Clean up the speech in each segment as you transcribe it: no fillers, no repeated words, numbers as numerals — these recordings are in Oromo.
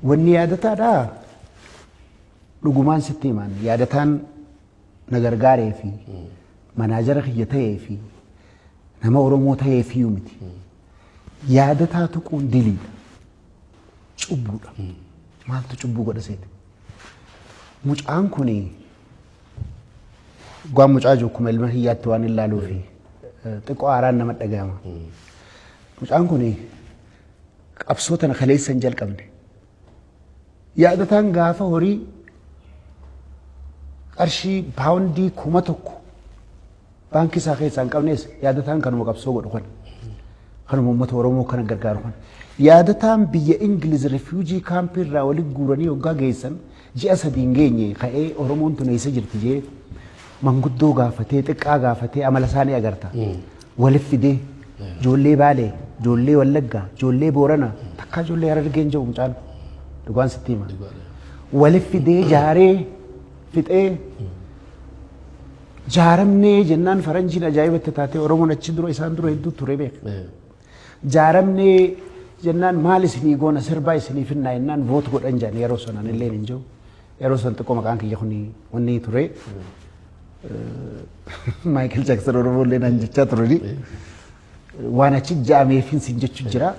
Wanni Yaadataadhaa dhugumaan sitti himaan, Yaadataan na gargaaree fi manager kiyya ta'ee fi nama Oromoo ta'ee fi miti. Yaadataa tuquun diliidha. Cubbuudha. Maaltu cubbuu godha seete? Mucaan kuni waan mucaa jiru akkuma ilma kiyyaatti waan ilaaluu fi xiqqoo aaraan nama dhagahama. Mucaan kuni qabsoo tana kaleessa hin jalqabne. Yaadataan gaafa horii qarshii paawundii 1000 baankii isaa keessaa hin qabnes, Yaadataan kanuma qabsoo godhu kana. Kanuma uummata Oromoo kana gargaaru kana. Yaadataan biyya Ingiliz refugee campii irraa walitti guuranii hoggaa geessan ji'a 3 hin geenye ka'ee Oromoon tun eessa jirti jee manguddoo gaafatee, xiqqaa gaafatee, amala isaanii agarta. Walitti fidee ijoollee Baalee, ijoollee Wallaggaa, ijoollee Booranaa, takkaa ijoollee Harargeen jedhu mucaan dhugaan sitti hima. Walitti fidee jaaree fixee jaaramnee jennaan faranjiin ajaa'ibatti taatee, Oromoon achi dura isaan dura hedduu ture beeka. Jaaramnee jennaan maal isinii goona, sirbaa isinii finnaa jennaan vote godhan jedhan. Yeroo sanaan illee hin jiru. Yeroo san xiqqoo maqaan kiyya kuni wanni ture. Michael Jackson Oromoo illee naan jechaa turani. Waan achi ja'ameefin sin jechu jira.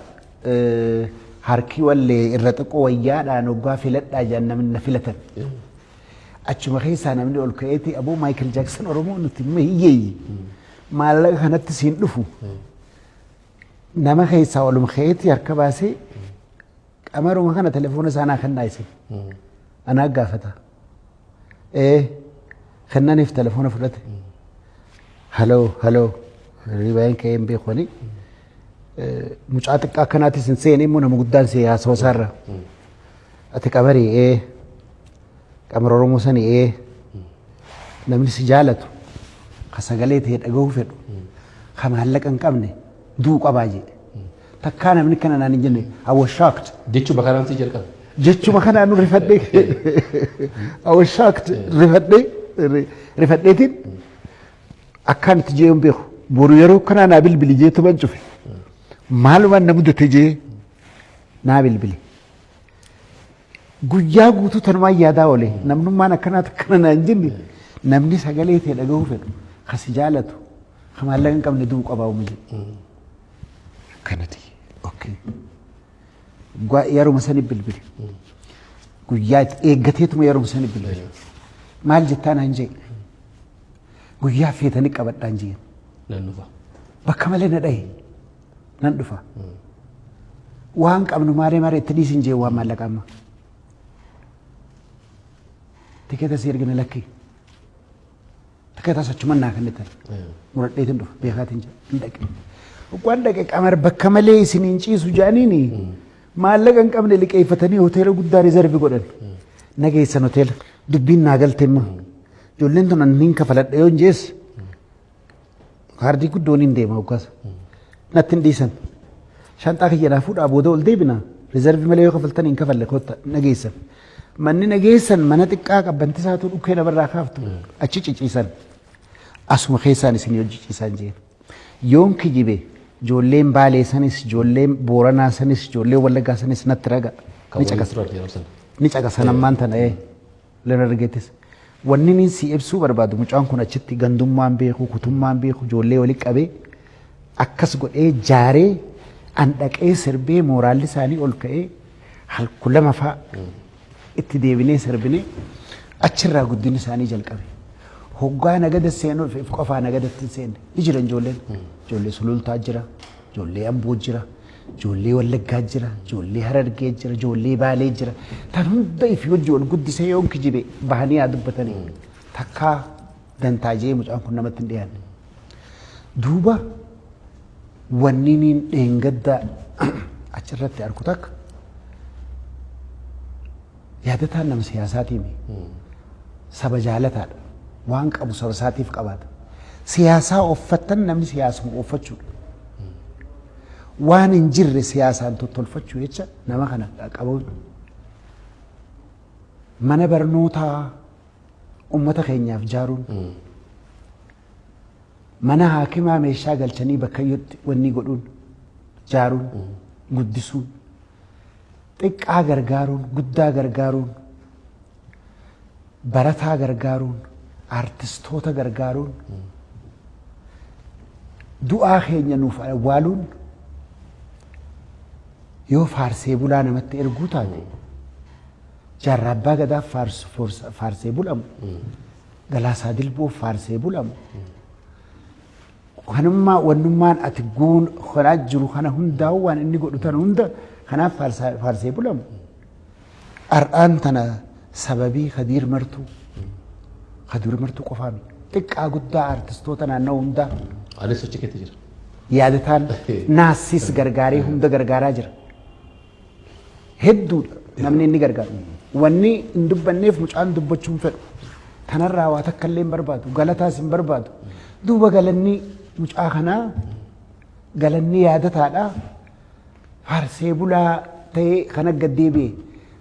Harki wallee irra xiqqoo wayyaadhaan hoggaa filadhaa jedhan namni na filatan. Achuma keessaa namni ol ka'eeti, "Aboo, Michael Jackson Oromoo nuti immoo hiyyeeyyi. Maallaqa kanatti siin dhufu." Nama keessaa oluma ka'eeti harka baasee qamaruma kana telefoona isaa naa kennaa isin. Anaa gaafata. Ee, kennaniif telefoona fudhate. "Hello, hello." Ribaayeen ka'ee hin beeku ani. Mucaa xiqqaa akkanaatis hin seene immoo nama guddaan see haasawaa isaarra. "Ati Qamarii?" "Ee." "Qamara Oromoo sani?" "Ee." "Namni si jaalatu, ka sagalee ta'e dhagahuu fedhu, ka maallaqa hin qabne du'u qabaa," jedhe. Takkaa namni kana naan hin jenne. I was shocked. Jechuma kanaan si jalqabe. Jechuma kanaan nu rifadhee, I was shocked, rifadhee rifadheetiin akkaan itti jee hin beeku. Boru yeroo kanaa naa bilbili jee tuban cufe. Maalumaan na mudate jee naa bilbili. Guyyaa guutuu tanumaan yaadaa oole. Namnummaan akkanaatu akkana naan jenne, namni sagalee ta'e dhagahuu fedhu, ka si jaalatu, ka maallaqa hin qabne du'u qabaa uuma jedhe. Akkanati. Okay. Yeruma sani bilbili. Guyyaa itti eeggateetuma yeruma sani bilbili. "Maal jettaa?" naan jee. "Guyyaa feetanii qabadhaan," jeen. Nan dhufa. Bakka malee na dhahe. "Nan dhufa. Waan qabnu maaree maaree itti dhiisin," jee, "waan maallaqa amma. Tikeeta si ergina." "Lakki. Tikeeta achuman naa kennitan. Muradheetiin dhufa beekaatiin," jedhe. Hin dhaqe. Waan dhaqe Qamar bakka malee isiniin ciisu jedhaniini maallaqa hin qabne liqeeffatanii hoteela guddaa reserve godhan. Nageessan hoteela. Dubbiin naa galte immoo. Ijoolleen tun anniin kafaladha yoo hin jees kaardii guddoon hin deema hoggaasa. Natti hin dhiisan. "Shanxaa kiyya naa fuudhaa, booda ol deebina. Reserve malee yoo kafaltan hin kafalle, kotta," nageessan. Manni nageessan mana xiqqaa qabbanti isaatu dhukkee namarraa kaaftu achi ciciisan. "Asuma keessaan isin hojii ciisan," jeen. Yoon kijibe ijoolleen Baalee sanis, ijoolleen Booranaa sanis, ijoolleen Wallaggaa sanis natti raga. Kan Ni waliin caqasa. turan yeroo sana. Ni caqasan ammaan tana ee. Lera argeettis. Wanni inni si ibsuu barbaadu, mucaan kun achitti gandummaan beeku, kutummaan beeku, ijoollee walitti qabee akkas godhee jaaree an dhaqee sirbee mooraalli isaanii ol ka'ee halku lama fa'a itti deebinee sirbinee achirraa guddinni isaanii jalqabe. Hoggaa nagada seenuuf if qofaa nagadatti hin seenne. Ni jiran ijoolleen. Ijoollee Sulultaa jira, ijoollee Amboo jira, ijoollee Wallaggaa jira, ijoollee Harargee jira, ijoollee Baalee jira. Tan hunda ifi hojii ol guddisee yoon kijibe bahanii haa dubbatanii. Takkaa dantaa jee mucaan kun namatti hin dhiyaanne. Duuba wanni niin dheengadda achirratti argu takka, Yaadataan nama siyaasaatiin saba jaalataadha. Waan qabu saba isaatiif qabaata. Siyaasaa uffattan namni siyaasuma uffachuudha. Waan hin jirre siyaasaan tottolfachuu jecha nama kana qabuun mana barnootaa ummata keenyaaf jaaruun, mana haakimaa meeshaa galchanii bakka iyyutti wanni godhuun jaaruun guddisuun. Xiqqaa gargaaruun, guddaa gargaaruun, barataa gargaaruun, artistoota gargaaruun, du'aa keenya nuuf awwaaluun yoo faarsee bulaa namatti erguu taate, Jaarraa Abbaa Gadaaf faarsee bulamu, Galaasaa Dilboof faarsee bulamu, kanummaa wannummaan ati guun kanaa jiru kana hundaa'u waan inni godhu tana hunda kanaaf faarsee bulamu. Har'aan tana sababii Kadiir Martuu qofaa miti. Xiqqaa guddaa artistoota naannoo hundaa. Anis sochii keessa jira. Yaadataan naassis gargaaree hunda gargaaraa jira. Hedduudha namni inni gargaaru. Wanni hin dubbanneef mucaan dubbachuu hin fedhu. Tanarraa waa takka illee hin barbaadu. Galataas hin barbaadu. Duuba galanni mucaa kanaa, galanni yaadataadha. Faarsee bulaa ta'ee kana gad deebi'e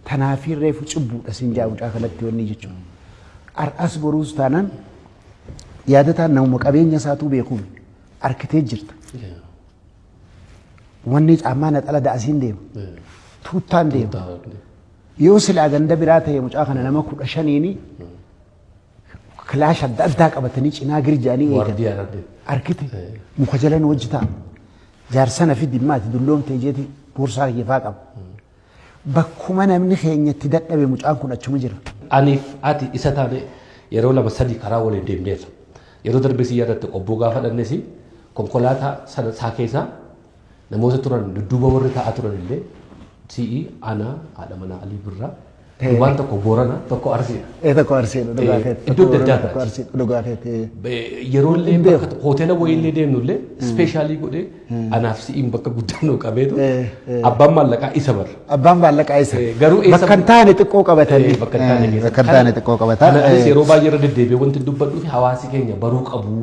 tanaafii reefu cubbuudha siin jaa mucaa kanatti wanni jechuudha. Har'as boruus taanaan yaadataan namuma qabeenya isaatuu beekuun arkitee jirta. Wanni caammaa naxala da'asiin deema. Tuuttaan deema. Yoo silaa ganda biraa ta'e, mucaa kana nama 15n kilaash adda addaa qabatanii cinaa girjaanii eegan. Waardiyaa irratti. Arkite muka jala nu hojjetaa. Jaarsana fi dimmaati dulloomtee jeeti boorsaa kiyyafaa qaba. Bakkuma namni keenya itti dadhabe mucaan kun achuma jira. Aniif ati isa taane yeroo lama sadi karaa waliin deemneerra. Yeroo darbe si yaadatte, qobboo gaafa dhannes konkolaataa sana isaa keessaa namoota turan dudduuba warri taa'aa turan illee si'i, ana, haadha manaa Alii Birraa, waan tokko Boorana, tokko Arsiidha. Ee, tokko Arsiidha, dhugaa keetti. Iddoo adda addaa Tokko taati. Arsiidha, dhugaa keetti. Yeroo illee bakka hoteela wayiillee deemnu illee special godhee anaaf si'iin bakka guddaa nu qabeetu abbaan maallaqaa isa barra. Abbaan maallaqaa isa. Garuu eessa- Bakka hin taane xiqqoo qabatanii. Bakka hin taane keessa. Bakka hin taane xiqqoo qabata. Kana anis yeroo baay'ee irra deddeebi'ee wanti dubbadhuu fi hawaasi keenya baruu qabu.